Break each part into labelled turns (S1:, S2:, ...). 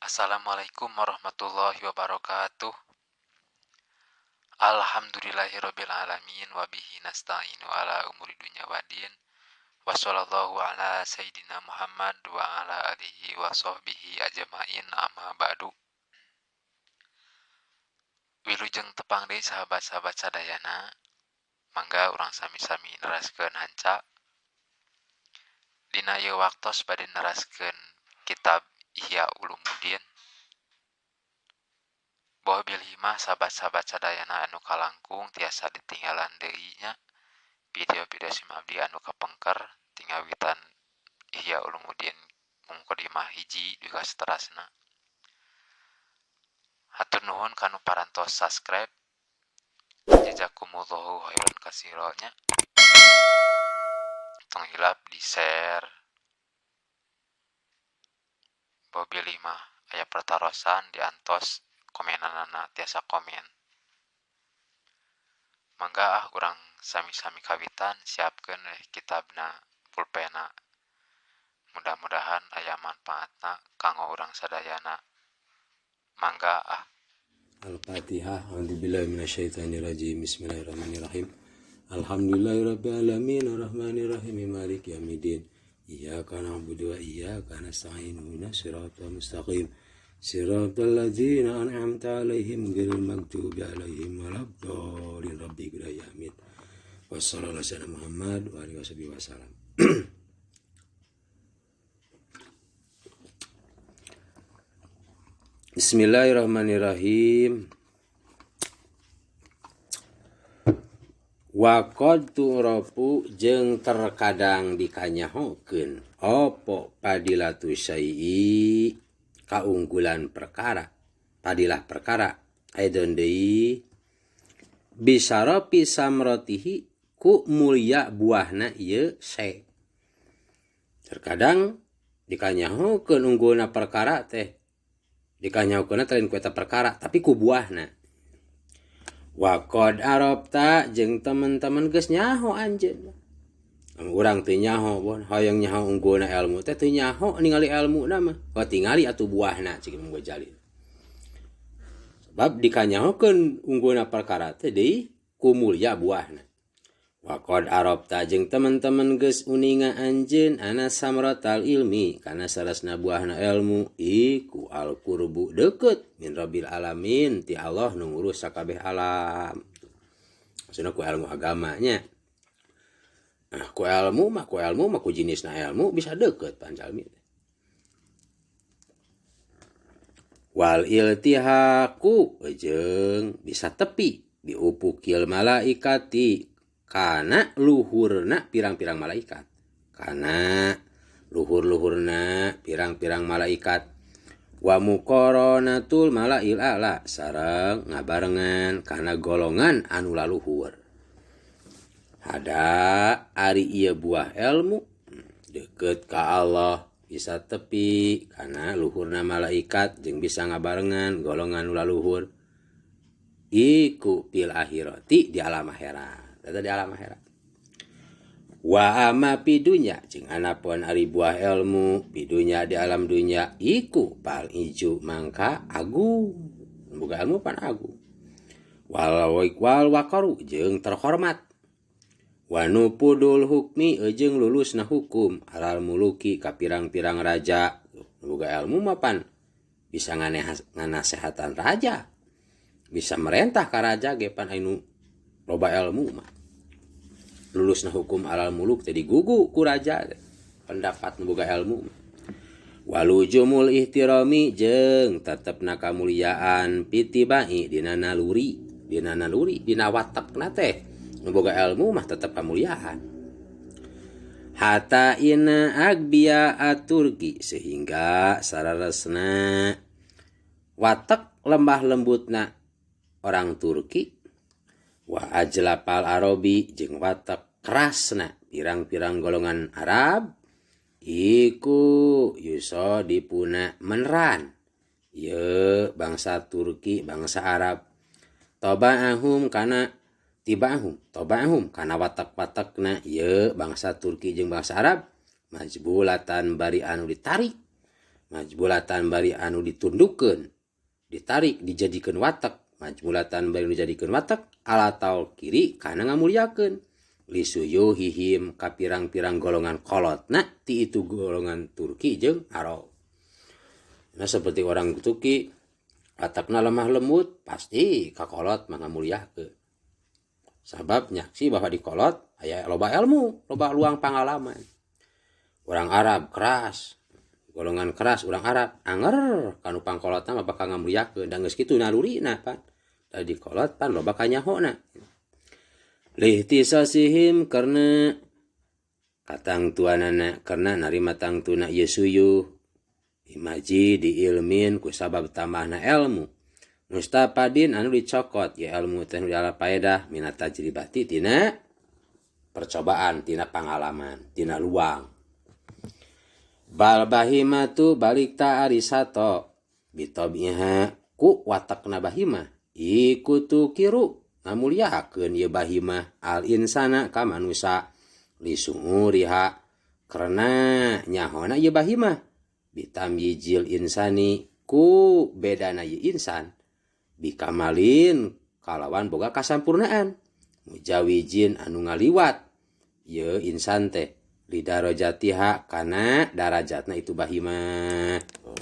S1: Assalamualaikum warahmatullahi wabarakatuh. Alhamdulillahirabbil alamin wa bihi nasta'inu ala umuri dunya waddin. Wa sallallahu ala sayidina Muhammad wa ala alihi wa sahbihi ajmain amma ba'du. Wilujeng tepang deui sahabat-sahabat sadayana. Mangga urang sami-sami neraskeun hanca. Dina ieu waktos bade neraskeun kitab Ihya Ulumuddin. Boh bilih mah sahabat-sahabat sadayana anu kalangkung tiasa ditinggalan deui nya video-video sim abdi anu kapengker tingawitan Ihya Ulumuddin mungkodimah hiji dugi ka saterasna. Hatur nuhun kanu parantos subscribe. Jazakumullahu khairan katsira nya. Tong hilap di share. Boh bilih mah aya pertarosan diantos komenanana tiasa komen. Mangga ah urang sami-sami kawitan siapkeun we kitabna pulpena. Mudah-mudahan aya manfaatna kanggo urang sadayana. Mangga ah.
S2: Al-Fatihah. A'udzubillahi minasyaitonirrajim. Bismillahirrahmanirrahim. Alhamdulillahirabbil alamin arrahmanirrahim maliki yaumiddin. Iyyaka na'budu wa iyyaka nasta'in ihdinas siratal mustaqim. Siratal ladzina an'amta 'alaihim ghairil maghdubi 'alaihim waladdallin. Rabbi ighfir amin. Wassallallahu ala sayyidina Muhammad wa alihi washabihi wasallam. Bismillahirrahmanirrahim. Wa qad tu'rafu jeung terkadang dikanyahokeun apa padilatu syai'i kaunggulan perkara padilah perkara aidon deui bisarafi samratihi ku mulia buahna ieu syai. Terkadang dikanyahokeun unggulna perkara teh dikanyahokeunna teh lain ku eta perkara tapi ku buahna. Wa qad arabta jeung teman-teman geus nyaho anjeun. Urang teu nyaho bon hoyong nyaho unggulna ilmu teh teu nyaho ningali ilmuna mah. Wa tingali atuh buahna cik Imam Ghazali. Sebab dikanyahokeun unggulna perkara teh deui ku mulia buahna. Wa qad arabta jeung teman-teman geus uninga anjeun ana samratal ilmi kana sarasna buahna ilmu iku al-qurbu deukeut min rabbil alamin ti Allah nu ngurus sakabeh alam. Maksudna ku ilmu agamanya. Nah, ku ilmu mah ku jenisna ilmu bisa deukeut panjalmi. Wal iltihaku jeung bisa tepi diupukil malaikati kana luhurna pirang-pirang malaikat. Kana luhur-luhurna pirang-pirang malaikat. Wa muqaranatul malail a'la sareng ngabarengan kana golongan anu laluhur. Hada ari ieu buah ilmu deukeut ka Allah bisa tepi kana luhurna malaikat jeung bisa ngabarengan golongan anu laluhur. Iku fil akhirati di alam akhirat. Eta di alam akhirat. Wa ama pidunya jeung anapun ari buah ilmu pidunya di alam dunya iku pal iju mangka agung. Boga ilmu pan agung. Wal waqaru jeung terhormat. Wa nupudul hukmi jeung lulusna hukum alal muluki ka pirang-pirang raja. Boga ilmu mah pan bisa nganasehatan raja. Bisa merentah ka raja ge pan anu loba ilmu mah. Lulusna hukum alal muluk teh digugu ku raja pendapat nu boga ilmu. Walujumul ihtirami jeung tetepna kamuliaan pitibai dina naluri dina watekna teh nu boga ilmu mah tetep kamuliaan. Hatta ina agbia aturki sehingga sararesna watek lembah lembutna orang Turki wa ajlapal arabi jeung watak kerasna pirang-pirang golongan Arab iku yuso dipuna meneran ye bangsa Turki bangsa Arab tobaahum kana tibahum tobaahum kana watak-watakna ye bangsa Turki jeung bangsa Arab majbulatan bari anu ditarik Majbulatan bari anu ditundukeun, ditarik dijadikeun watak, majbulatan bari dijadikeun watak ala tauqiri kana ngamuliakeun lisuyuhihim ka pirang-pirang golongan kolotna ti itu golongan Turki jeung Arab. Nah seperti orang Turki watakna lemah lembut pasti ka kolot mah ngamuliakeun. Sabab nyaksi bahwa di kolot aya loba ilmu, loba luang pangalaman. Orang Arab keras, golongan keras orang Arab anger kanu pangkolotna mah bakal ngamuliakeun da geus kitu nalurina pan. Da di kolot pan loba kanyahona. Lihtisasihim karena katangtuanana karena narima tangtuna ieu suyuh imaji di ilmin ku sabab tambahna ilmu mustapadin anu dicokot ya ilmu teh nu diala paedah minat tajribati tina percobaan tina pangalaman tina luang. Bal bahimatu balik ta ari sato bitabiha ku watakna bahimah iku tukiru ngamuliakeun ieu bahimah al insana ka manusa lisumuriha karena nyahona ieu bahimah bitamyijil insani ku bedana ieu insan bikamalin kalawan boga kasampurnaan mujawijin anu ngaliwat ieu insan teh lidarajatiha kana darajatna itu bahimah. Oh.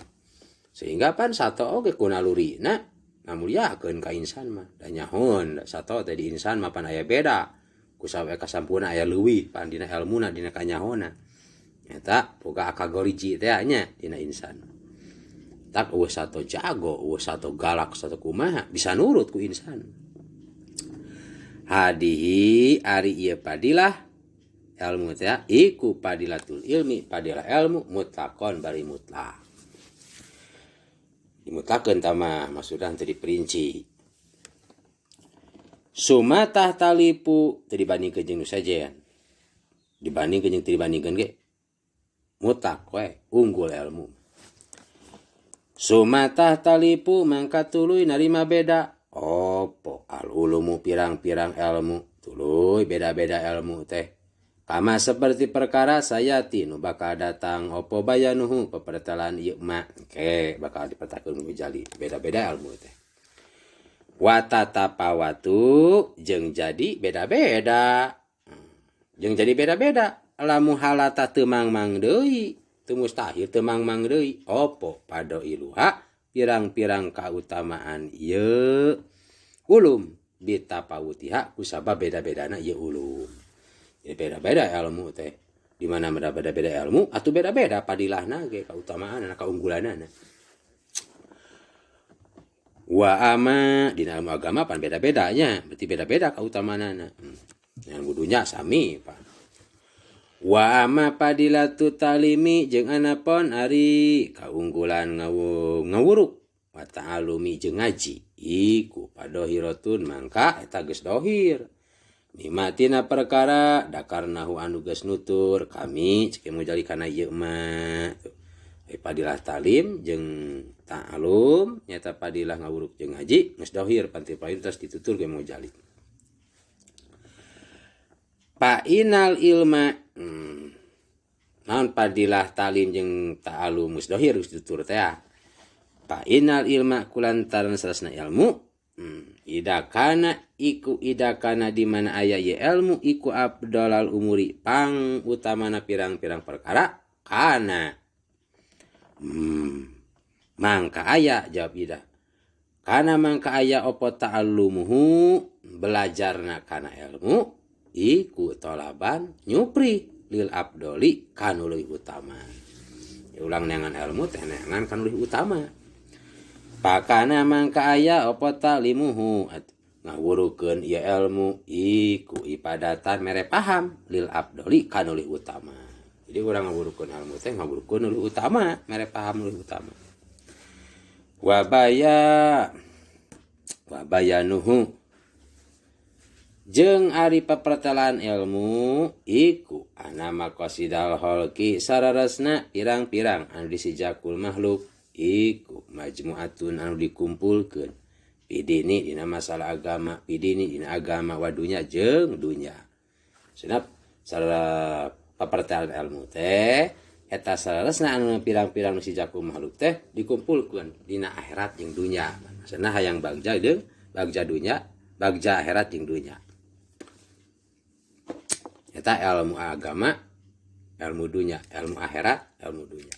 S2: Sehingga pan sato oge ku nalurina ngamuliakeun ka insan mah da nyahon sato teh di insan mah pan aya beda ku sawe kasampurna aya leuwih pan dina elmuna dina kanyahona eta boga akagoriji teh nya dina insan. Tak eueuh sato jago, eueuh sato galak, sato kumaha bisa nurut ku insan. Hadihi ari ieu padilah ilmu teh iku padilatul ilmi padilah ilmu mutlakon bari mutlak. Dimutlakeun tah mah maksudna teu diperinci. Sumatah talipu teu dibandingkeun jeung nu sejen. Dibandingkeun jeung teu dibandingkeun ge mutlak we unggul ilmu. Sumatah talipu mangka tuluy narima beda opo al ulumu pirang-pirang ilmu tuluy beda-beda ilmu teh. Kama seperti perkara sayati nu bakal datang opo bayanuhu pepertalan ieu ma ke bakal dipertakeun ku jali beda-beda ilmu teh. Watatapawatu jeung jadi beda-beda. Jeung jadi beda-beda lamu halata teu mangmang deui teu mustahil teu mangmang deui opo padoiluha pirang-pirang kautamaan ieu ulum bitapawutiha kusabab beda-bedana ieu ulum. Jadi beda-beda ilmu teh. Di mana beda-beda ilmu atau beda-beda padilahna ge kautamaan kaunggulanana. Wa ama dina ilmu agama pan beda-bedanya, berarti beda-beda kautamaanana. Yang wudunya sami pan. Wa ama padilatu talimi jeung anapon ari kaunggulan ngawuruk wa ta'alumi jeung ngaji iku padohiratun mangka eta geus dohir. Mimatina perkara dakarnahu anu geus nutur kami cek mujali kana ieu mah. Padilah talim jeung ta'alum nyata padilah ngawuruk jeung ngaji geus dohir panti payun terus ditutur ke mujali. Pa inal ilma naon padilah talim jeung ta'alum geus dohir geus ditutur teh. Pa inal ilma kulantaran sarasna ilmu idakana iku idakana di mana aya ye ilmu iku abdalal umuri pang utamana pirang-pirang perkara kana mangka aya jawab ida kana mangka aya opo ta'allumuhu belajarna kana ilmu iku tolaban nyupri lil abdoli kanu leuwih utama. Ulang neangan ilmu teh neangan kanu leuwih utama. Pakana mangka aya opo ta'limuhu ngawurukeun ieu ilmu iku ipadatan mere paham lil abdoli kanu leuwih utama. Jadi urang ngawurukeun ilmu teh ngawurukeun leuwih utama, mere paham leuwih utama. Wabaya wabayanuhu jeung ari papertelaan ilmu iku ana maqasidal khalqi sararesna pirang-pirang anu disijakul makhluk iku majmu'atun anu dikumpulkeun pidini dina masalah agama pidini dina agama wadunya jeung dunya. Senap sarana papertelaan ilmu teh Eta saleresna anu pirang-pirang nu sijaku makhluk teh dikumpulkeun dina akhirat jeung dunya. Maksudna hayang bagja jeung bagja dunya, bagja akhirat jeung dunya. Eta ilmu agama, ilmu dunya, ilmu akhirat, ilmu dunya.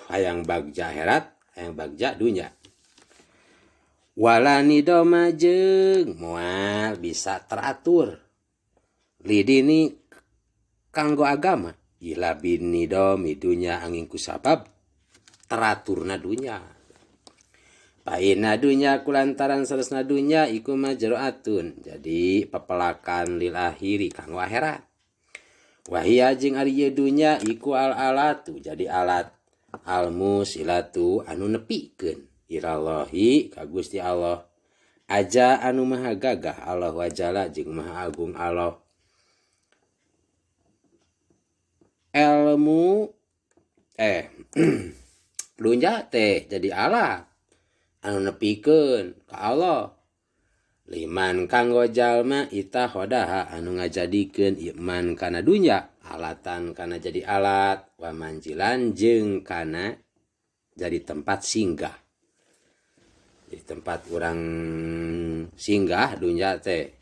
S2: Hayang bagja akhirat, hayang bagja dunya. Wala nidoma jeung moal bisa teratur lidini kanggo agama ila bin nidomi dunya angin kusabab teraturna dunya. Paina dunya kulantaran saresna dunya iku majroatun jadi pepelakan lil akhiri kanggo akhirat. Wahia jeung ari ieu dunya iku al alatu jadi alat almu silatu anu nepikeun ilallahi ka Gusti Allah aja anu maha gagah Allah wajala jeung maha agung Allah. Ilmu dunya teh jadi alat anu nepikeun ka Allah liman kanggo jalma ita khodaha anu ngajadikeun iman kana dunya alatan kana jadi alat wa manjilan jeung kana jadi tempat singgah. Jadi tempat urang singgah dunya teh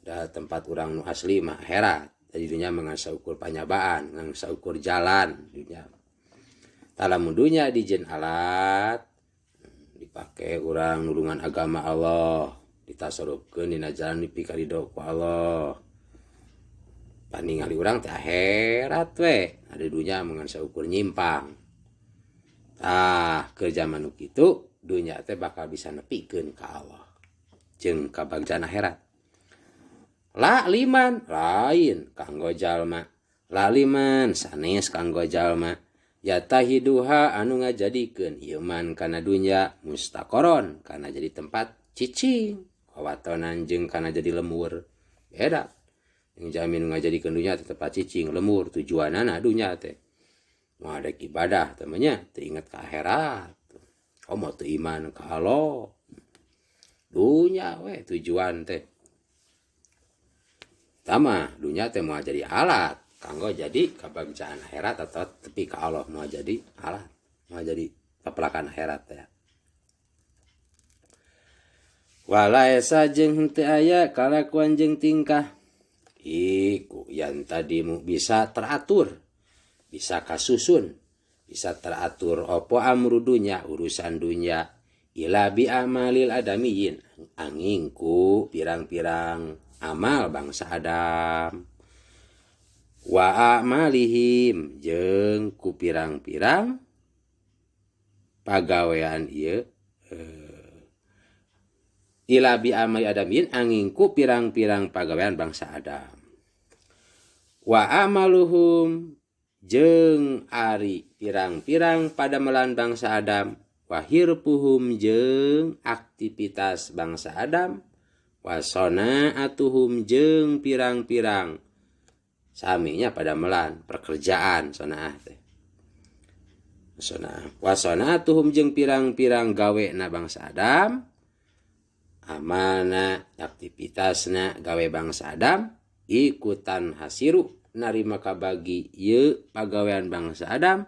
S2: da tempat urang nu asli mah akhirat. Jadi dunya mah ngan saukur panyabaan, ngan saukur jalan dunya. Talamun dunya dijieun alat dipake urang nulungan agama Allah, ditasarufkeun dina jalan dipikarido ku Allah. Paningali urang teh akhirat we, ada dunya mah ngan saukur nyimpang. Tah keur jaman nu kitu dunya teh bakal bisa nepikeun ka Allah jeung ka bagjana akhirat. La liman lain kanggo jalma, la liman sanes kanggo jalma yatahiduha anu ngajadikeun ieu man kana dunya mustaqoron kana jadi tempat cicing wawatonan jeung kana jadi lemur. Beda jeung jamin ngajadikeun dunya teh tempat cicing lemur tujuanana dunya teh moal ada ibadah temannya teu inget ka akhirat. Oh mau teu iman ka Allah dunya we tujuan teh. Tama dunya teh moal jadi alat kanggo jadi kabagjaan akhirat atau tepi ka Allah moal jadi alat, moal jadi pepelakan akhirat teh. Walaesa jeung henteu aya kalakuan jeung tingkah iku yang tadimu bisa teratur, bisa kasusun, bisa teratur opo amru dunya urusan dunya ila bi amalil adamiyin anginku pirang-pirang amal bangsa Adam wa amalihim jeung ku pirang-pirang pagawean ieu ila bi amali adamin anginku pirang-pirang pagawean bangsa Adam wa amaluhum jeung ari pirang-pirang padamelan bangsa Adam wa hirpuhum jeung aktivitas bangsa Adam wasona atuhum jeung pirang-pirang saminya padamelan pekerjaan sonaah teh sona wasona atuhum jeung pirang-pirang gawe na bangsa Adam amalna aktivitasna gawe bangsa Adam ikutan hasiru narima kabagi ieu pagawean bangsa Adam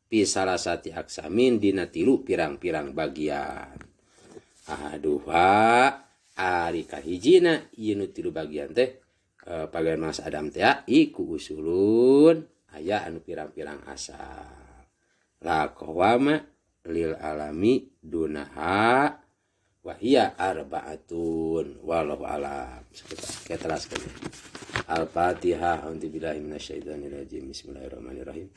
S2: pi salasati aksamin dina tilu pirang-pirang bagian. Aduha ari kahijina ieu nu tilu bagian teh pagawean bangsa Adam teh iku usulun aya anu pirang-pirang asal la qawama lil alami dunaha wa hiya arbaatun wallahu alam. Kita teraskan. Al-Fatihah. A'udzubillahi minasyaitonirrajim. Bismillahirrahmanirrahim.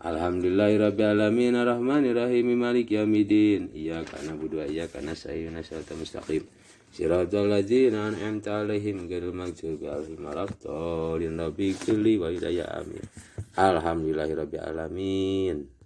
S2: Alhamdulillahirabbil alamin arrahmanirrahim maliki yaumiddin. Iyyaka na'budu wa iyyaka nasta'in ihdinas siratal mustaqim. Siratal ladzina an'amta 'alaihim ghairil maghdubi 'alaihim waladdallin. Rabbi ighfirli wa hidayah amin. Alhamdulillahirabbil alamin.